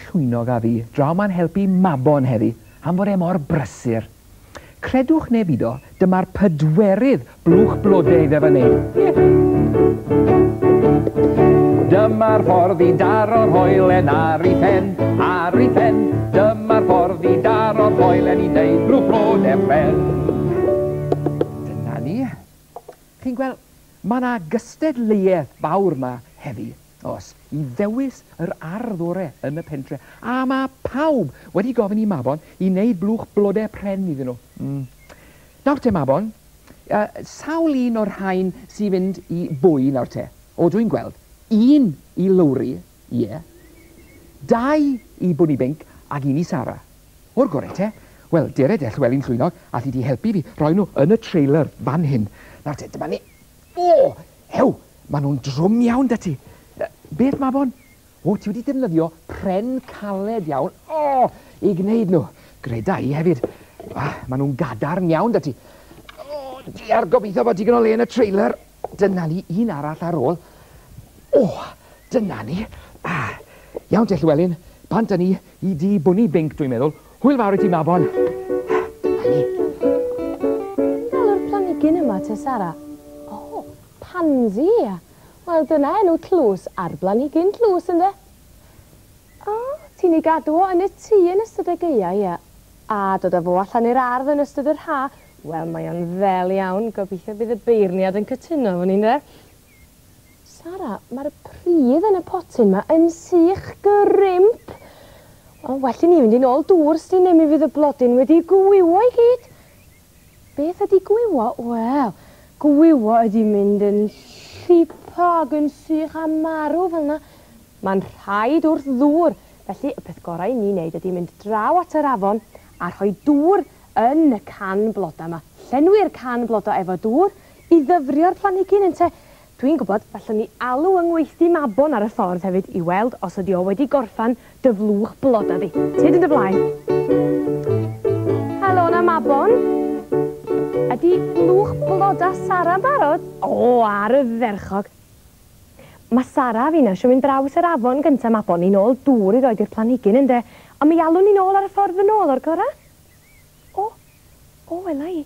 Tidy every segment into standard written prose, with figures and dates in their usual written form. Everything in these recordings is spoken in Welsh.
Llwynog a fi draw 'ma'n helpu Mabon heddi, am fod e mor brysur. Credwch neu bido, dyma'r pedwerydd blwch blode iddo fe wneud. Ie. Dyma'r ffordd i daro'r hoelen ar ei phen, ar ei phen. Dyma'r ffordd i daro'r hoelen i wneud blwch blode pren. Dyna ni. Chi'n gweld, mae 'na gystadleuaeth fawr 'ma heddi, oes, i ddewis yr ardd ore yn y pentre, a mae pawb wedi gofyn i Mabon i wneud blwch blode pren iddyn nhw. Mm. Nawr te, Mabon, sawl un o'r rhain sy'n fynd i bwy nawr te? O, dwi'n gweld, un i Lowri, ie, dau i Bwni Binc ac un i Sara. O'r gore te. Wel, dere de, Llywelyn Llwynog, alli di helpu fi roi nhw yn y trailer fan hyn. Nawr te, dyma ni. O! Hew! Maen nhw'n drwm iawn 'da ti. Beth, Mabon? O, ti wedi defnyddio pren caled iawn, o, i gwneud nhw. Greda i hefyd. Ah, maen nhw'n gadarn iawn 'da ti. O, diar, gobeithio bod digon o le yn y trailer. Dyna ni, un arall ar ôl. O, dyna ni. Ah, iawn te, Llywelyn, bant â ni i dŷ Bwni Binc, dwi'n meddwl. Hwyl fawr i ti, Mabon. Dyna ni. Be' ti'n galw'r planhigyn yma te, Sara? O, pansy, ia. Wel, dyna enw tlws ar blanhigyn tlws, ynde? O, ti'n ei gadw o yn y tŷ yn ystod y gaea, ia. A dod â fo allan i'r ardd yn ystod yr ha'. Wel, mae o'n ddel iawn. Gobeithio bydd y beirniad yn cytuno efo ni, ynde? Sara, mae'r pridd yn y potyn 'ma yn sych grimp. Wel, well i ni fynd i nôl dŵr 'sti, neu mi fydd y blodyn wedi gwywo i gyd. Beth ydi gwywo? Wel, gwywo ydi mynd yn llipog, yn sych a marw fel 'na. Mae'n rhaid wrth ddŵr. Felly, y peth gorau i ni wneud ydi mynd draw at yr afon a rhoi dŵr yn y can bloda 'ma. Llenwi'r can bloda efo dŵr i ddyfrio'r planhigyn ynte. Dwi'n gwybod, fallwn ni alw yng ngweithdy Mabon ar y ffordd hefyd i weld os ydi o wedi gorffan dy flwch bloda di. Tyd yn dy flaen. Helo 'na Mabon. Ydi blwch bloda Sara'n barod? O, ardderchog. Mae Sara a finna isio mynd draws yr afon gynta Mabon i nôl dŵr i roid i'r planhigyn ynde? Ond mi alwn ni nôl ar y ffordd yn ôl o'r gora. O! O, wela i.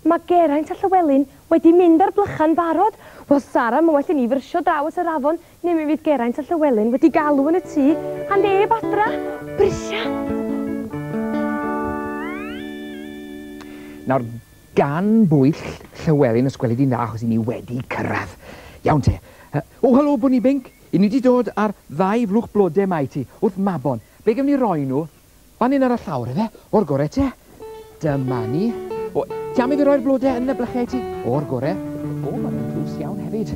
Mae Geraint a Llywelyn wedi mynd â'r blychau'n barod. Wel, Sara, mae'n well i ni frysio draw at yr afon, neu mi fydd Geraint a Llywelyn wedi galw yn y tŷ, a neb adra. Brysia! Nawr, gan bwyll Llywelyn, os gweli di'n dda, achos i ni wedi cyrraedd. Iawn te. O, helo, Bwni Binc. I ni wedi dod â'r ddau flwch blode 'ma i ti, wrth Mabon. Ble gewn ni roi nhw? Fan hyn ar y llawr, ife? O'r gore te. Dyma ni. O, ti am i fi roi'r blode yn y blychau i ti? O'r gore. O, maen nhw'n ddwys iawn hefyd.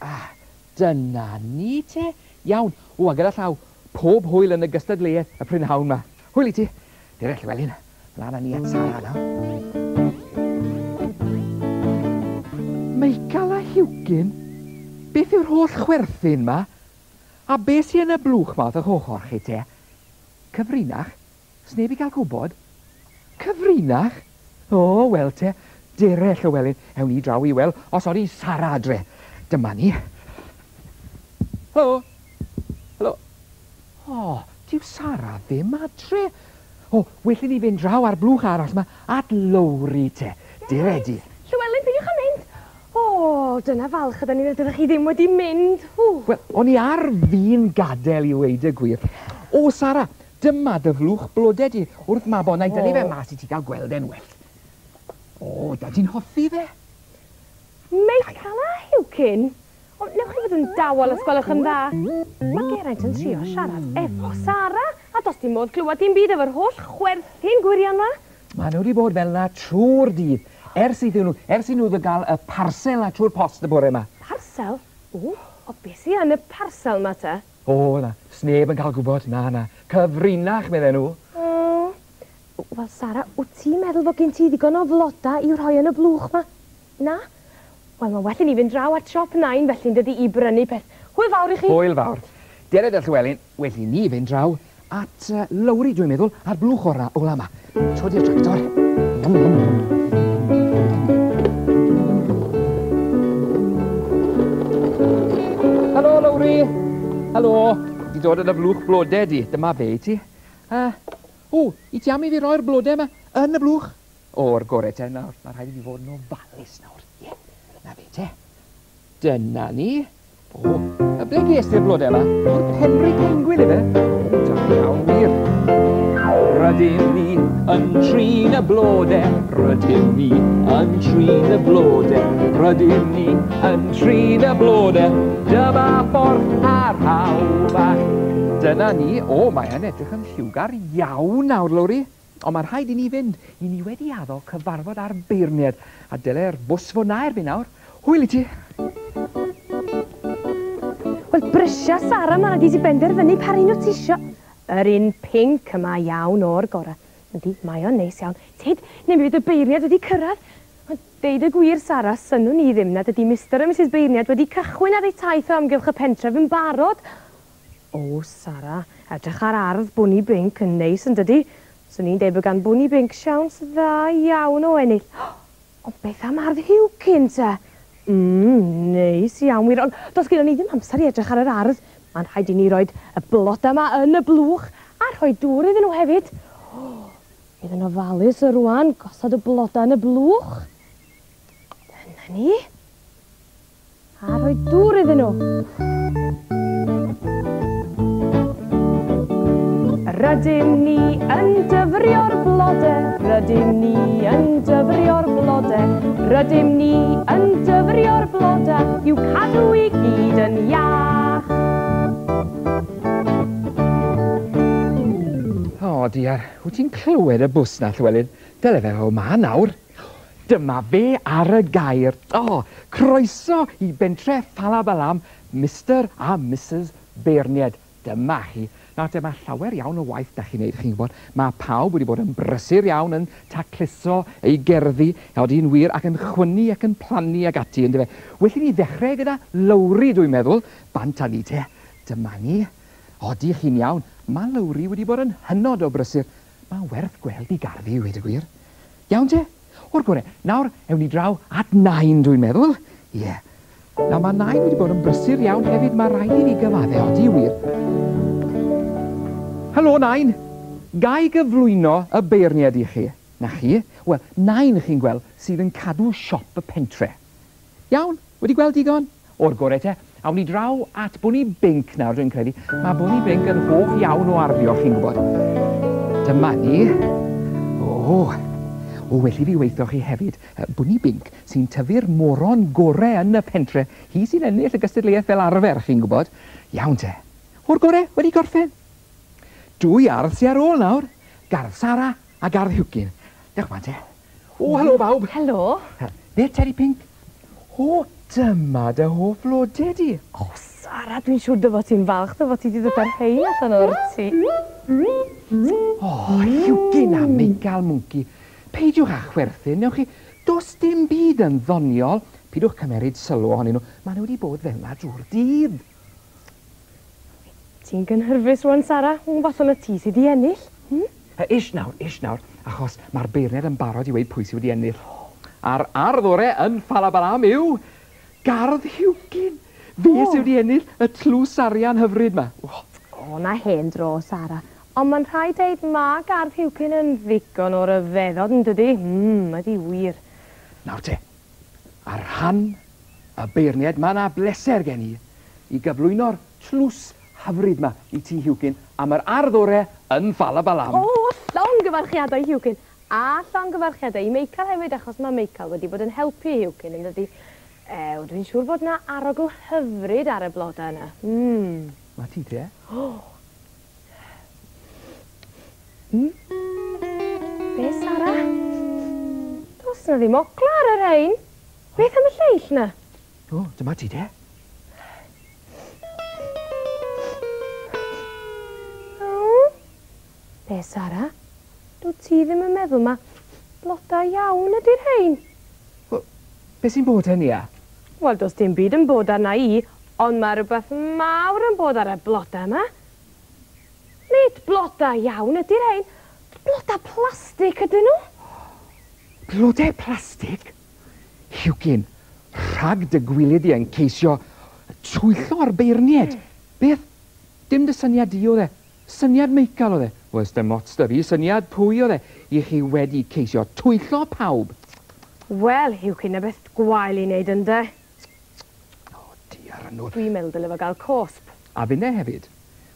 Ah, dyna ni te. Iawn. O, a gyda llaw, pob hwyl yn y gystadleuaeth y prynhawn 'ma. Hwyl i ti. Dere, Llywelyn. Mlaen â ni at Sara nawr. Meical a Huwcyn? Beth yw'r holl chwerthin 'ma? A be sy yn y blwch 'ma wrth 'ych ochr chi te? Cyfrinach? Sneb i gael gwybod? Cyfrinach? O, wel te, dere, Llywelyn, ewn ni draw i wel os odi Sara adre. Dyma ni. Helo? Helo? O, dyw Sara ddim adre. O, well i ni fynd draw â'r blwch arall 'ma at Lowri te. Dere di. Llywelyn, peidiwch â mynd! O, dyna falch ydan ni nad ydych chi ddim wedi mynd. Ww. Wel, o'n i ar fin gadael i weud y gwir. O, Sara, dyma dy flwch blode di wrth Mabon. Na i dynnu fe mas i ti gael gweld e'n well. O, da ti'n hoffi fe? Meical a Huwcyn? O, newch chi fod yn dawel os gwelwch yn dda. Mae Geraint yn trio siarad efo Sara, a does dim modd clywed dim byd efo'r holl chwerthin gwirion 'ma. Maen nhw wedi bod fel 'na trwy'r dydd, ers iddyn nhw, ers i nhw gael y parsel 'na trwy'r post y bore 'ma. Parsel? O, o, be sy yn y parsel 'ma te? O, na, sneb yn cael gwybod, na, na. Cyfrinach, medden nhw. O, wel, Sara, wyt ti'n meddwl fod gen ti ddigon o floda i'w rhoi yn y blwch 'ma? Na? Wel, mae'n well i ni fynd draw at siop Nain felly, yn dydi, i brynu peth. Hwyl fawr i chi! Hwyl fawr. Dere de, Llywelyn, well i ni fynd draw at Lowri, dwi'n meddwl, a'r blwch ora, ola 'ma. Tro di'r tractor. Helo, Lowri! Helo! Di dod yn y blwch blodau di. Dyma fe i ti. O, i ti am i fi roi'r blodau yma yn y blwch? O'r gore te nawr. Mae rhaid i fi fod yn ofalus nawr. Ie, na fe te. Dyna ni. O, a ble ges ti'r blodau yma? O'r Penri Pengwin ife? O, da iawn wir. Rydyn ni yn trin y blodau, rydyn ni yn trin y blodau, rydyn ni yn trin y blodau, dyma ffordd a rhaw bach. Dyna ni, o, mae yn edrych yn lliwgar iawn nawr, Lowri. Ond mae rhaid i ni fynd. I ni wedi addo cyfarfod â'r beirniad, a dyle'r bws fod 'na erbyn nawr. Hwyl i ti! Wel, brysia, Sara, mae rhaid i ti benderfynu pa un wyt ti isio. Yr un pinc yma iawn o'r gorau. Yndi, mae o'n neis iawn. Tyd, neu mi fydd y beirniad wedi cyrraedd. Ond deud y gwir, Sara, synnwn i ddim nad ydi Mister a Misus Beirniad wedi cychwyn ar eu taith o amgylch y pentref yn barod. O, Sara, edrych ar ardd Bwni Binc yn neis, yn dydi? Swn i'n deud bod gan Bwni Binc siawns dda iawn o ennill. Ond beth am ardd Huwcyn, te? Mm, neis iawn wir, ond does gynnon ni ddim amser i edrych ar yr ardd. Mae'n rhaid i ni roid y blodau 'ma yn y blwch a rhoi dŵr iddyn nhw hefyd. O, bydd yn ofalus rŵan, gosod y blodau yn y blwch. Dyna ni. A rhoi dŵr iddyn nhw. Rydym ni yn dyfrio'r blode, rydym ni yn dyfrio'r blode, rydym ni yn dyfrio'r blode, i'w cadw i gyd yn iach. O diar, wyt ti'n clywed y bws 'na, Llywelyn? Dyle fe fod 'ma nawr. Dyma fe ar y gair. O, croeso i bentre Falabalam, Mister a Misus Beirniad. Dyma chi. Nawr te, mae llawer iawn o waith 'da chi'n neud, chi'n gwybod. Mae pawb wedi bod yn brysur iawn yn tacluso eu gerddi, odi'n wir, ac yn chwynnu ac yn plannu ac ati, yndyfe. Well i ni ddechrau gyda Lowri, dwi'n meddwl. Bant â ni te. Dyma ni. Odi, chi'n iawn. Mae Lowri wedi bod yn hynod o brysur. Mae werth gweld i garddi, i weud y gwir. Iawn te? O'r gore. Nawr, ewn ni draw at Nain, dwi'n meddwl. Ie. Nawr, mae Nain wedi bod yn brysur iawn hefyd, mae rhaid i fi gyfadde, odi wir. Helo, Nain. Ga i gyflwyno y beirniad i chi? Na chi? Wel, Nain, chi'n gweld, sydd yn cadw siop y pentre. Iawn, wedi gweld digon? O'r gore te. Awn ni draw at Bwni Binc nawr, dwi'n credu. Mae Bwni Binc yn hoff iawn o arddio, chi'n gwybod. Dyma ni. O, o, well i fi weithio chi hefyd. Bwni Binc sy'n tyfu'r moron gore yn y pentre. Hi sy'n ennill y gystadleuaeth fel arfer, chi'n gwybod. Iawn te. O'r gore, wedi gorffen. Dwy ardd sy ar ôl nawr. Gardd Sara a gardd Huwcyn. Dewch 'ma te. O, helo bawb. Helo. Be, Teddy Pink? O, dyma dy hoff flodau di. O, Sara, dwi'n siŵr dy fod ti'n falch dy fod ti wedi dod â'r rhein allan o'r tŷ. O, Huwcyn a Meical Mwnci. Peidiwch â chwerthin, newch chi. Does dim byd yn ddoniol. Peidiwch cymeryd sylw ohonyn nhw. Maen nhw wedi bod fel 'na drwy'r dydd. Ti'n gynhyrfus rwan, Sara. O, falle na ti sydd wedi ennill. Hmm? Ish nawr, ish nawr, achos mae'r beirniad yn barod i weud pwy sydd wedi ennill. A'r ardd ore yn Falabalam yw Gardd Huwcyn. Fe sydd wedi ennill y tlws arian hyfryd 'ma. O, na hen dro, Sara. Ond mae'n rhaid deud ma' Gardd Huwcyn yn ddigon o ryfeddod, yn dydi? Mm, ydi wir. Nawr te, ar rhan y beirniad, mae 'na bleser gen i i gyflwyno'r tlws hyfryd 'ma i ti, Huwcyn, am yr ardd ore yn Falabalam. O, llongyfarchiadau, Huwcyn. A llongyfarchiadau i Meical hefyd, achos mae Meical wedi bod yn helpu Huwcyn, yn dydi? Ew, dwi'n siŵr bod 'na arogl hyfryd ar y blodau yna. Mm. Mae ti te? O! Mm. Be, Sara? Does 'na ddim ogla ar y rhain. Beth am y lleill 'na? O, dyma ti te. O. Be, Sara? Dwyt ti ddim yn meddwl ma' blodau iawn ydi'r rhain? Wel, be sy'n bod te, Nia? Wel, does dim byd yn bod arna i, ond mae rhywbeth mawr yn bod ar y blodau yma. Nid blodau iawn ydi'r rhain, blodau plastig ydyn nhw. Blodau plastig? Huwcyn, rhag dy gwilydd di yn ceisio twyllo'r beirniaid. Beth? Dim dy syniad di oedd e. Syniad Meical oedd e. Wel, dim ots 'da fi, syniad pwy oedd e. I chi wedi ceisio twyllo pawb. Wel, Huwcyn, 'na beth gwael i wneud ynde? O, diar yn nhw. Dwi'n meddwl dyle fo gael cosb. A finne hefyd.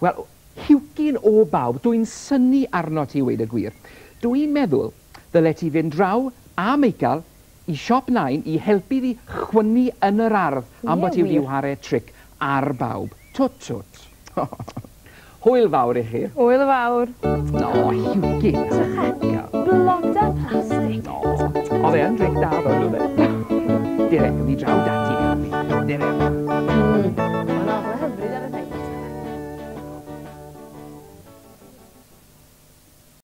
Wel, Huwcyn o bawb, dwi'n synnu arno ti weud y gwir. Dwi'n meddwl ddyle ti fynd draw a Meical i siop Nain i helpu fi chwynnu yn yr ardd am bod ti wedi whare tric ar bawb. Twt twt. Hwyl fawr i chi. Hwyl fawr. O, Huwcyn. Bloda plastig. O, oedd e yn tric da ddo, doedd e? Dire, fi draw dati.